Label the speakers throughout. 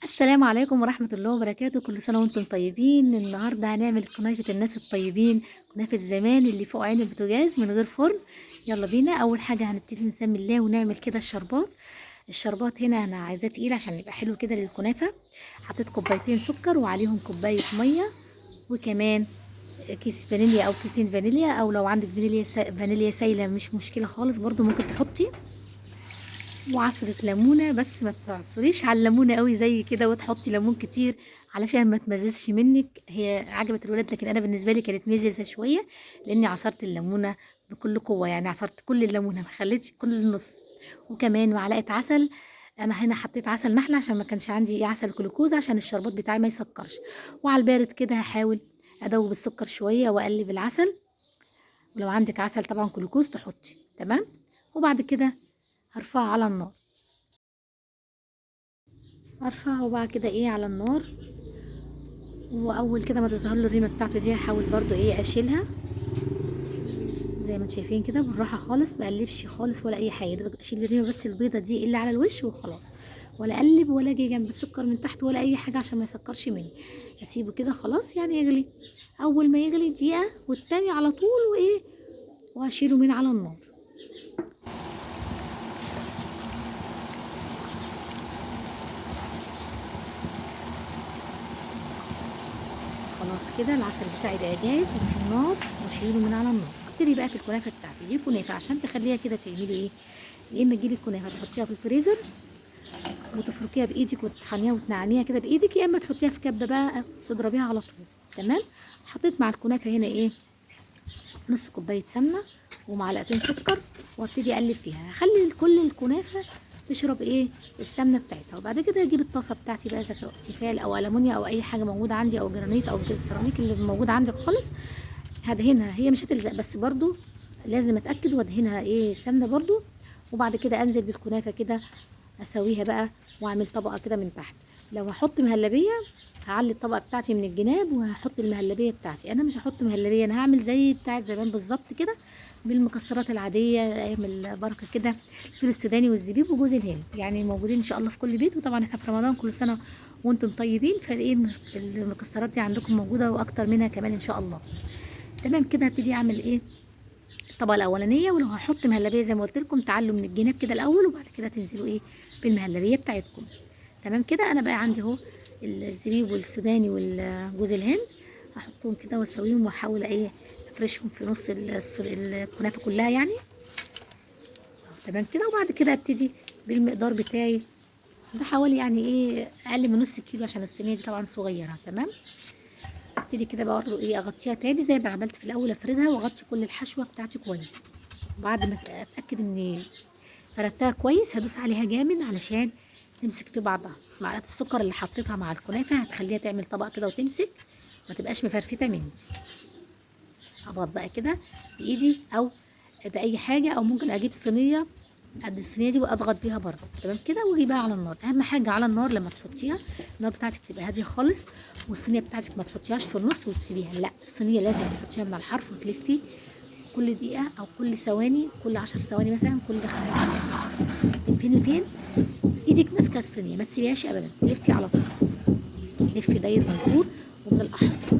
Speaker 1: السلام عليكم ورحمة الله وبركاته. كل سنة وانتم طيبين. النهاردة هنعمل كنافة الناس الطيبين، كنافة زمان اللي فوق عين البوتاجاز من غير فرن. يلا بينا. أول حاجة هنبتدي نسمي الله ونعمل كده الشربات. الشربات هنا أنا عايزاه تقيل عشان يبقى حلو كده للكنافة. حطيت كوبايتين سكر وعليهم كوباية مية، وكمان كيس فانيليا أو كيسين فانيليا، أو لو عندك فانيليا سايلة مش مشكلة خالص برضو ممكن تحطي، وعصرة ليمونة، بس ما تعصريش على الليمونة قوي زي كده وتحطي ليمون كتير علشان ما تمززش منك. هي عجبت الولاد لكن انا بالنسبة لي كانت مززة شوية لاني عصرت الليمونة بكل قوة، يعني عصرت كل الليمونة ما خليتش كل النص. وكمان معلقة عسل، انا هنا حطيت عسل نحل عشان ما كانش عندي عسل جلوكوز عشان الشربات بتاعي ما يسكرش. وعلى البارد كده هحاول ادوب السكر شوية واقلب العسل، ولو عندك عسل طبعا جلوكوز تحطي. تمام. وبعد كده هرفعه على النار، ارفعه بقى كده ايه على النار، واول كده ما تظهر له الريمه بتاعته دي هحاول برضو ايه اشيلها زي ما انتم شايفين كده بالراحة خالص، ما اقلبش خالص ولا اي حاجة، ده اشيل الريمه بس البيضة دي اللي على الوش وخلاص، ولا اقلب ولا اجي جنب السكر من تحت ولا اي حاجة عشان ما يسكرش مني. اسيبه كده خلاص يعني يغلي، اول ما يغلي دقيقة والتاني على طول وايه واشيله من على النار. خلاص كده العسل بتاعي بقى جاهز وفي النار، واشيله من على النار. ابتدي بقى في الكنافه بتاعتي دي. كنافه عشان تخليها كده تعملي ايه، يا اما تجيبي الكنافه تحطيها في الفريزر وتفركيها بايدك وتطحنيها وتنعميها كده بايدك، يا اما تحطيها في كبه بقى تضربيها على طول. تمام. حطيت مع الكنافه هنا ايه نص كوباية سمنه ومعلقتين سكر، وابتدي اقلب فيها، هخلي كل الكنافه تشرب ايه السمنة بتاعتها. وبعد كده اجيب الطاسه بتاعتي بقى، اذا كانت تيفال او المونيا او اي حاجة موجودة عندي، او جرانيت او سيراميك اللي موجود عندك خالص، هدهنها. هي مش هتلزق بس برضو لازم اتاكد وادهنها ايه السمنة برضو. وبعد كده انزل بالكنافه كده اسويها بقى، واعمل طبقه كده من تحت. لو هحط مهلبية هعلي الطبقة بتاعتي من الجناب وهحط المهلبيه بتاعتي. انا مش هحط مهلبية، انا هعمل زي بتاعت زمان بالظبط كده بالمكسرات العادية ايام البركة كده، الفول السوداني والزبيب وجوز الهند، يعني موجودين ان شاء الله في كل بيت. وطبعا احنا في رمضان كل سنة وانتم طيبين، فايه المكسرات دي عندكم موجودة واكتر منها كمان ان شاء الله. تمام كده. هبتدي اعمل ايه الطبقة الاولانية، ولو هحط مهلبية زي ما قلت لكم تعالوا من الجناب كده الاول، وبعد كده تنزلوا ايه بالمهلبيه بتاعتكم. تمام كده. انا بقى عندي اهو الزبيب والسوداني والجوز الهند، هحطهم كده واسويهم واحاول ايه افرشهم في نص الكنافه كلها يعني. تمام كده. وبعد كده ابتدي بالمقدار بتاعي ده حوالي يعني ايه اقل من نص كيلو عشان الصينية دي طبعا صغيرة. تمام. ابتدي كده برضه ايه اغطيها تاني زي ما عملت في الاول، افردها واغطي كل الحشوه بتاعتي كويس. بعد ما اتاكد اني فردتها كويس هدوس عليها جامد علشان تمسك في بعضها. معلقه السكر اللي حطيتها مع الكنافه هتخليها تعمل طبق كده وتمسك، ما تبقاش مفرفته مني. اضغط بقى كده بايدي او باي حاجة، او ممكن اجيب صينية قد الصينية دي واضغط بيها برضه. تمام كده. واجيبها على النار. اهم حاجة على النار لما تحطيها النار بتاعتك تبقى هادية خالص، والصينيه بتاعتك ما تحطيهاش في النص وتسيبيها، لا الصينية لازم تحطيها من على الحرف وتلفي كل دقيقة او كل ثواني، كل 10 ثواني مثلا، كل من فين لفين ايدك ماسكه الصينية، ما تسيبيهاش ابدا، تلفي على طول، تلفي داير ما يدور ومن الاحرف،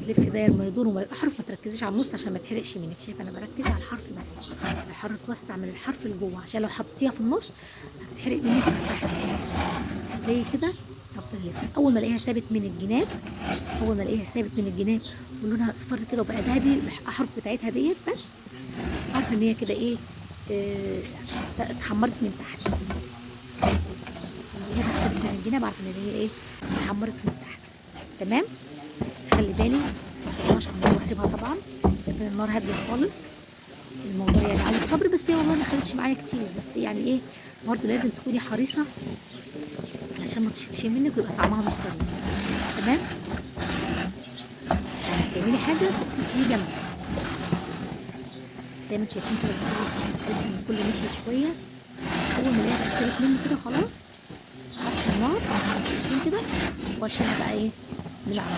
Speaker 1: تلفي داير ما يدور وما الاحرف، ما تركزيش على النص عشان ما تحرقش منك. شايفه انا بركز على الحرف بس، الحرف توسع من الحرف لجوه عشان لو حطيتيها في النص هتتحرق منك من تحت زي كده. افضل الف، اول ما الاقيها ثابت من الجناب، اول ما الاقيها ثابت من الجناب ولونها اصفر كده وبقى ذهبي الاحرف بتاعتها ديت، بس عارفه ان هي كده ايه اتحمرت من تحت. هي بس ثابت من الجناب عارفه ان هي ايه اتحمرت من تحت. تمام. خلي بالي ما احطهاش على النار واسيبها طبعا، لكن النار هادية خالص. الموضوع يعني عاوز صبر، بس هي والله ما خدتش معايا كتير، بس يعني ايه برضه لازم تكوني حريصة علشان ما تشتش منك ويبقى طعمها مش ظريف. تمام. يعني تعملي حاجة تحطيه جنبك زي ما انتم شايفين كده، بتلفي من كل ناحية شوية. اول ما الاقيها اتغسلت مني كده خلاص هطفي النار شايفين كده، واشيلها بقى ايه من على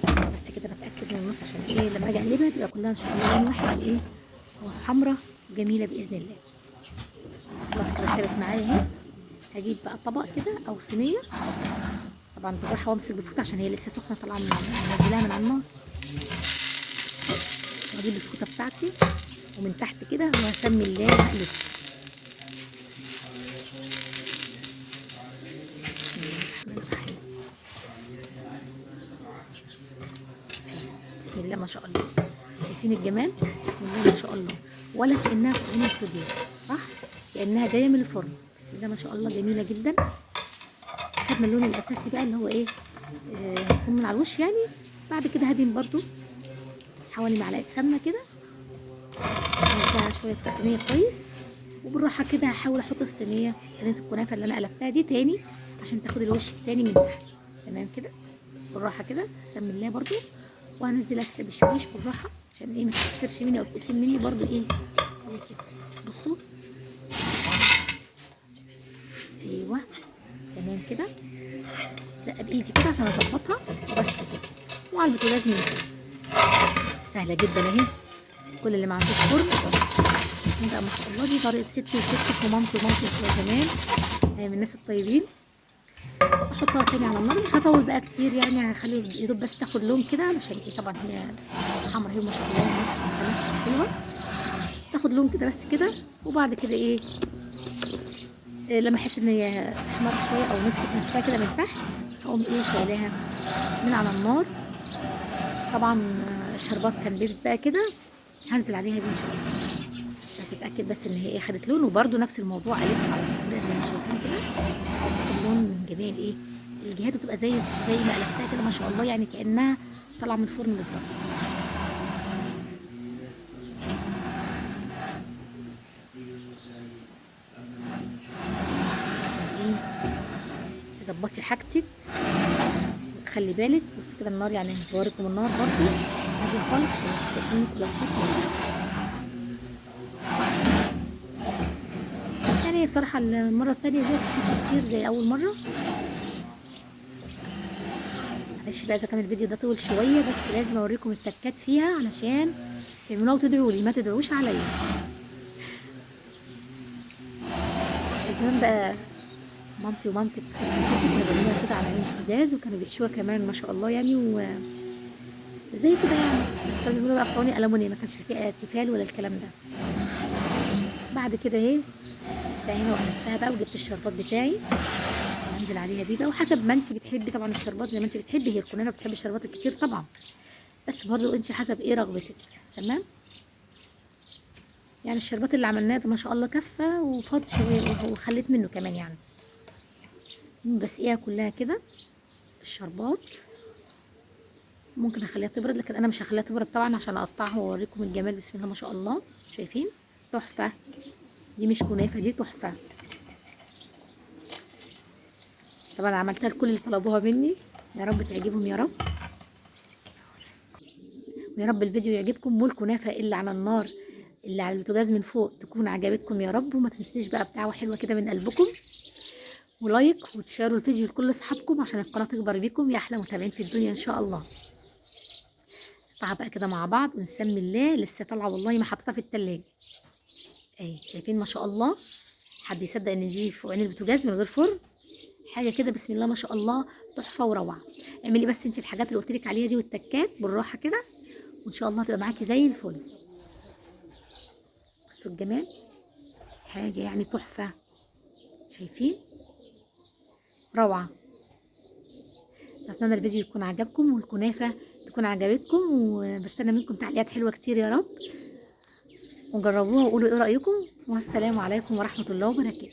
Speaker 1: النار بس كده. بتاكد من النص عشان ايه لما اجي اقلبها تبقى كلها ان شاء الله لون واحد وايه وحمرا جميلة باذن الله. خلاص كده ثابت معايا اهي. هجيب بقى طبق كده او صينية، طبعا بالراحة وامسك بالفوطه عشان هي لسه سخنة طالعه من منزلاها من على النار. واجيب الفوطه بتاعتي ومن تحت كده وهسمي الله هقلب. بسم الله ما شاء الله، شايفين الجمال؟ بسم الله ما شاء الله، ولا كأنها في عين الفجيرة، صح؟ كأنها جاية من الفرن. بسم الله ما شاء الله، جميلة جدا. خدنا اللون الأساسي بقى اللي هو إيه، يكون من على الوش يعني. بعد كده هدين برضو حوالي معلقة سمنة كده، هوزعها شوية في الصينية كويس، وبالراحة كده هحاول أحط الصينية، صينية الكنافة اللي أنا قلبتها دي تاني عشان تاخد الوش التاني من تحت. تمام كده، بالراحة كده، بسم الله برضو، وهنزلها كده بالشويش بالراحة عشان ايه ما تتكسرش مني او تقسم مني برضو ايه زي كده. بصوا، ايوه تمام كده، زقه بايدي كده عشان اظبطها وبس كده. وعلى البوتاجاز من فوق، سهلة جدا اهي. كل اللي ما عندوش فرن بقى ما شاء الله، دي طريقه ستي وستك ومامتي ومامتي بتوع زمان، من الناس الطيبين. احطها تاني على النار، مش هطول بقى كتير يعني، هخلي يا دوب بس تاخد لون كده علشان ايه، طبعا هي حمرا اهي ما شاء الله ماسكه حلوة، تاخد لون كده بس كده. وبعد كده ايه، لما احس ان هي احمرت شوية او مسكت نفسها كده من تحت، هقوم ايه شايلاها من على النار. طبعا الشربات كان بيرد بقى كده، هنزل عليها دي ان شاء الله، بس اتاكد بس ان هي ايه خدت لون. وبرده نفس الموضوع الف على الطريقة اللي احنا شايفين كده، تاخد لون من جميع الايه الجهات، وتبقى زي ما قلبتها كده ما شاء الله، يعني كانها طالعه من الفرن بالظبط. ظبطي حاجتك، خلي بالك. بصي كده النار، يعني هوريكم النار برضو هادية خالص عشان ما تبقاش يعني. بصراحة المرة الثانية زي كتير زي اول مرة. معلش بقى اذا كان الفيديو ده طول شوية، بس لازم اوريكم التكات فيها علشان تعملوها وتدعوا لي، ما تدعوش عليا. زمان بقى مامتي ومامتك كانوا بيعملوها كده على عين البوتاجاز، وكانوا بيحشوها كمان ما شاء الله يعني، و زي كده يعني، بس كانوا بيعملوها بقى في صواني ألمونيا، ما كانش فيها تيفال ولا الكلام ده. بعد كده اهي هنا وقلبتها بقى، وجبت الشربات بتاعي هنزل عليها بيه بقى، وحسب ما انت بتحبي طبعا الشربات زي ما انت بتحبي. هي الكنافه بتحب الشربات الكتير طبعا، بس برضو انت حسب ايه رغبتك. تمام يعني الشربات اللي عملناه ده ما شاء الله كفى وفاض شوية وخليت منه كمان يعني. بسقيها كلها كده الشربات، ممكن اخليها تبرد، لكن انا مش هخليها تبرد طبعا عشان اقطعها واوريكم الجمال. بسم الله ما شاء الله، شايفين تحفة، دي مش كنافه دي تحفة. طبعا عملتها لكل اللي طلبوها مني، يا رب تعجبهم يا رب، ويا رب الفيديو يعجبكم، والكنافه اللي على النار اللي على البوتاجاز من فوق تكون عجبتكم يا رب. وما تنسوش بقى بدعوة حلوة كده من قلبكم، ولايك وتشيروا الفيديو لكل اصحابكم عشان القناة تكبر بيكم يا احلى متابعين في الدنيا ان شاء الله. نقطعها بقى كده مع بعض ونسمي الله، لسه طالعه والله ما حطيتها في التلاجة اهي، شايفين ما شاء الله. حد يصدق ان دي فوق عين البوتاجاز من غير فرن؟ حاجة كده بسم الله ما شاء الله تحفة وروعه. اعملي بس انت الحاجات اللي قلت لك عليها دي والتكات بالراحة كده، وان شاء الله هتبقى معاكي زي الفل. بصوا الجمال، حاجة يعني تحفة، شايفين روعه. اتمنى الفيديو يكون عجبكم والكنافه تكون عجبتكم، وبستنى منكم تعليقات حلوة كتير يا رب، وجربوها وقولوا ايه رايكم. والسلام عليكم ورحمة الله وبركاته.